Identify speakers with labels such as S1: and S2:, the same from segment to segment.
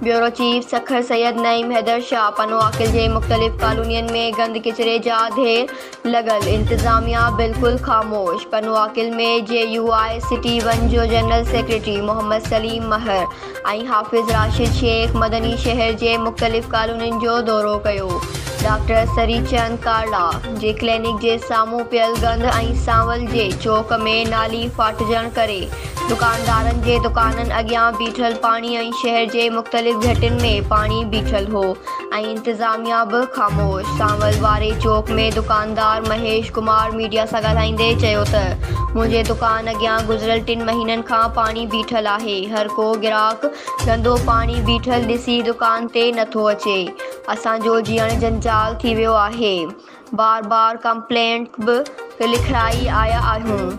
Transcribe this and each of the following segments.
S1: Bureau chief Sukkur Syed Naeem Haider Shah Pano Aqil جي مختلف ڪالونين ۾ گند ڪچري جا ڍير لڳل، انتظاميا بلڪل خاموش. Pano Aqil ۾ J U I city one جو جنرل سيڪريٽري محمد سليم مهر ۽ حافظ راشد شيخ مدني شهر جي مختلف ڪالونين جو دورو ڪيو. ڊاڪٽر سري چند ڪارلا جي ڪلينڪ جي سامهون پيل گند ۽ سانول جي چوڪ ۾ نالي ڦاٽجڻ ڪري دڪاندارن جي دڪانن اڳيان بيٺل پاڻي ۽ شهر جي مختلف گهٽين ۾ پاڻي بيٺل هو ۽ انتظاميا به خاموش. سانول واري چوڪ ۾ دڪاندار مهيش ڪمار ميڊيا سان ڳالهائيندي چيو ته منهنجي دڪان اڳيان گذريل ٽن مهينن کان پاڻي بيٺل آهي، هر ڪو گراهڪ گندو پاڻي بيٺل ڏسي دڪان تي نٿو اچي، اسان جو جيئڻ جنجال ٿي ويو آهي. بار بار ڪمپلينٽ به لکرائي آيا آهيون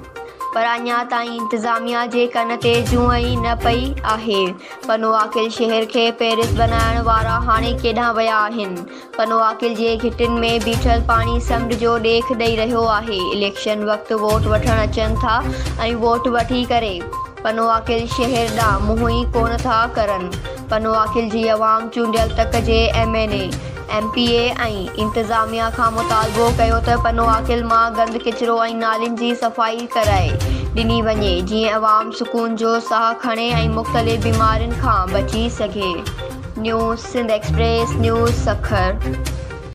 S1: پر اڃا تائين انتظاميا جي ڪن تي جونء ئي نه پئي آهي. پنوعاقل شهر کي پيرس بنائڻ وارا هاڻي ڪيڏانهن ويا آهن؟ پنوعاقل جي گهٽين ۾ بيٺل پاڻي سمنڊ جو ڏيک ڏئي رهيو آهي. اليڪشن وقت ووٽ وٺڻ اچن ٿا ۽ ووٽ وٺي ڪري پنوعاقل شهر ڏانهن منهن ئي ڪونه ٿا ڪرن. پنوعاقل جي عوام چونڊيل تڪ جي M N A, M P A ۽ انتظاميا کان مطالبو ڪيو ته پنوعاقل مان گند ڪچرو ۽ نالين جي صفائي ڪرائي ڏني وڃي جيئن عوام سڪون جو ساهه کڻي ۽ مختلف بيمارين کان بچي سگهي. News Sindh express news Sukkur.